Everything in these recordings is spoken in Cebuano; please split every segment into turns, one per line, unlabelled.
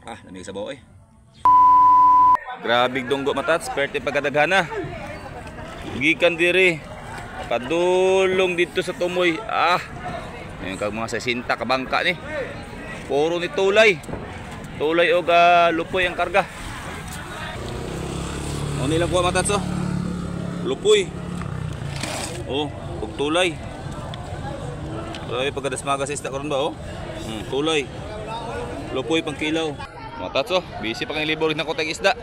Ah, lamig sa bawo eh. Grabe dunggo matats, perte pagkadaghana. Gikan diri. Padulong dito sa tumoy. Ah. Ngayon kag mga 60 ka bangka ni. Puro ni tulay. Tulay og lupoy ang karga. Ano nilang kuha matats oh? Lupoy. Oh, og tulay. Ay pagkadasmaga sa isda karon ba oh? Tulay. Lupoy pang kilaw. Matats oh, busy pa kang libor na koteg isda.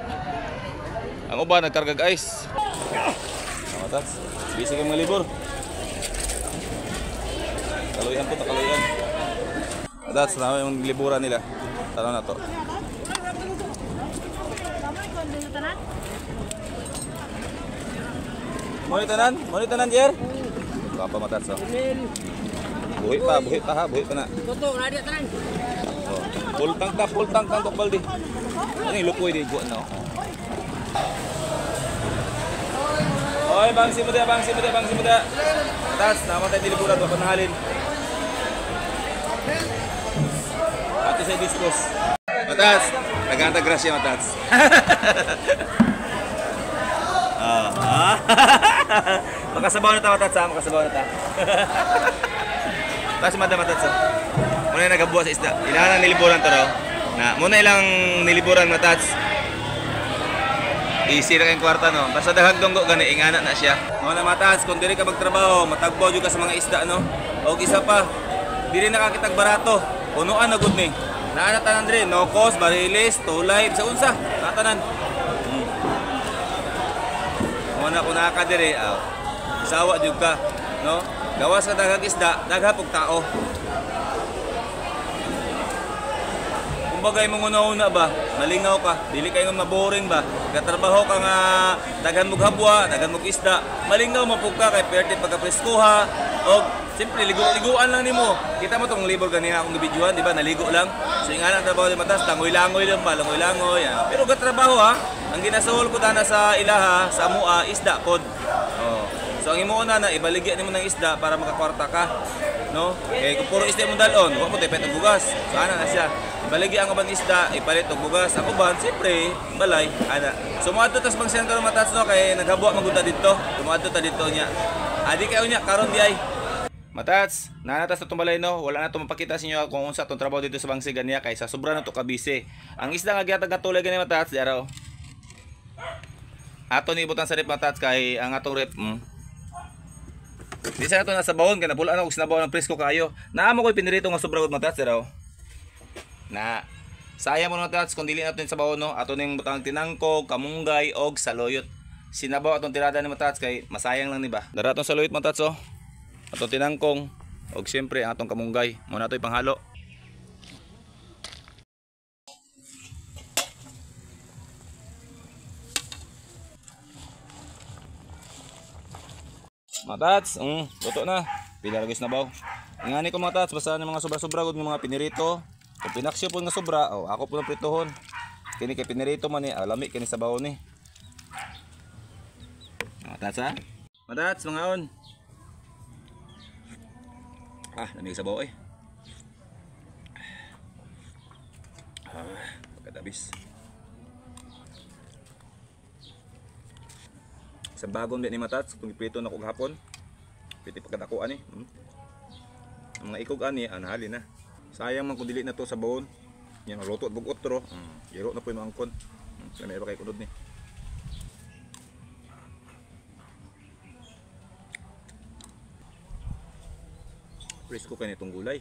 Ang uban nagkargag ice. Matats, busy kang mga libor. Kaluyan po, takaluyan. Matats, namin yung liburan nila. Tanaw na to. Mo ni tanan, Jer? Baka matats oh. Buhi pa ha, buhi pa na.
Totoo, na di tanan.
Oh. Full tank ta tok baldi. Ano yung lupoy di guan no. Oy, bangsi mo da. Matats, namatay diliburan wa panahalin. Ato sa diskos. Matats, naganta grasya matats. Makasabaw na ta matats ha, makasabaw na ta. Tapos madam matats ha. Muna yung nagabuha sa isda. Ilan ang niliburan to raw. Na, muna ilang niliburan matats. Easy ra kayong kwarta no. Basta daghang dunggo gani ingana na siya. Muna matats, kung diri ka magtrabaho, matagbo jud ka sa mga isda no. Og isa pa, diri nakakitag barato. Punuan na gud ni. Naa na tanan diri, nokos, barilis, tulay, bisa unsa, naa tanan. Muna kung naa ka diri, sawa jud ka, no? Gawas ka daghang isda, daghang pug tao. Kumbaga imong una-una ba, malingaw ka, dili kayo maboring ba, katrabaho ka nga daghan mog habwa, daghan mog isda, malingaw mapug ka kay perte pagkapreskuha, og siyempre ligo-liguan lang nimo. Kita mo tong libor ganina akong gibidyohan, di ba? Naligo lang. So yung anang trabaho di matas, langoy-langoy lang ba, langoy-langoy. Ah. Pero katrabaho ha, ang ginasuhol ko dana sa ilaha, sa amua, isda pod. Oh. So ang imo una na ibaligya nimo ng isda para makakwarta ka, no? Eh kung puro isda imong dalon, wa mo depend og bugas. So ana na siya. Ibaligya ang uban isda, ipalit og bugas. Ang uban siyempre balay ana. So moadto tas bangsian karon matats no kay naghabwa man gud ta didto. Moadto ta didto nya. Adi kayo nya karon di ay. Matats, nanatas na itong balay no, wala na itong mapakita sa inyo kung unsa itong trabaho dito sa bangsi ganiya kaysa sobra na ito kabisi. Ang isda nga gihatag nga tulay gani matats, di araw. Ato ni ibutan sa rep matats kay ang atong rep. Di sa ato nasa bawon kay napula na og sinabaw ng presko kaayo. Naamo ko'y pinirito nga sobra gud matats, di araw. Na sayang mo matats kung dili nato sa bawon no, ato ning butang tinangkog, kamunggay og saluyot. Sinabaw atong tirada ni matats kay masayang lang ni ba. Dara atong saluyot matats oh. Atong tinangkong og siyempre ang atong kamunggay. Muna ato'y panghalo. Matats, luto na. Pila ra guys nabaw. Ingani ko matats, basta ni mga sobra-sobra gud mga pinirito. Kung pinaksyo po nga sobra, oh, ako po ng prituhon. Kini kay pinirito man ni, lami kini sabaw ni. Matats ha? Matats, mangaon. Ah, lamig sa bawo eh. Ah, pagkatabis. Sa bagong ni matats, kung iprito na kog hapon, pwede pagkadako ani. Ang mga ikog ani, nahali na. Sayang man kung dili na to sa bawon. Yan, luto at bugot ro. Giro na po yung angkon. May iba kay kunod ni. Presko kay nitong gulay.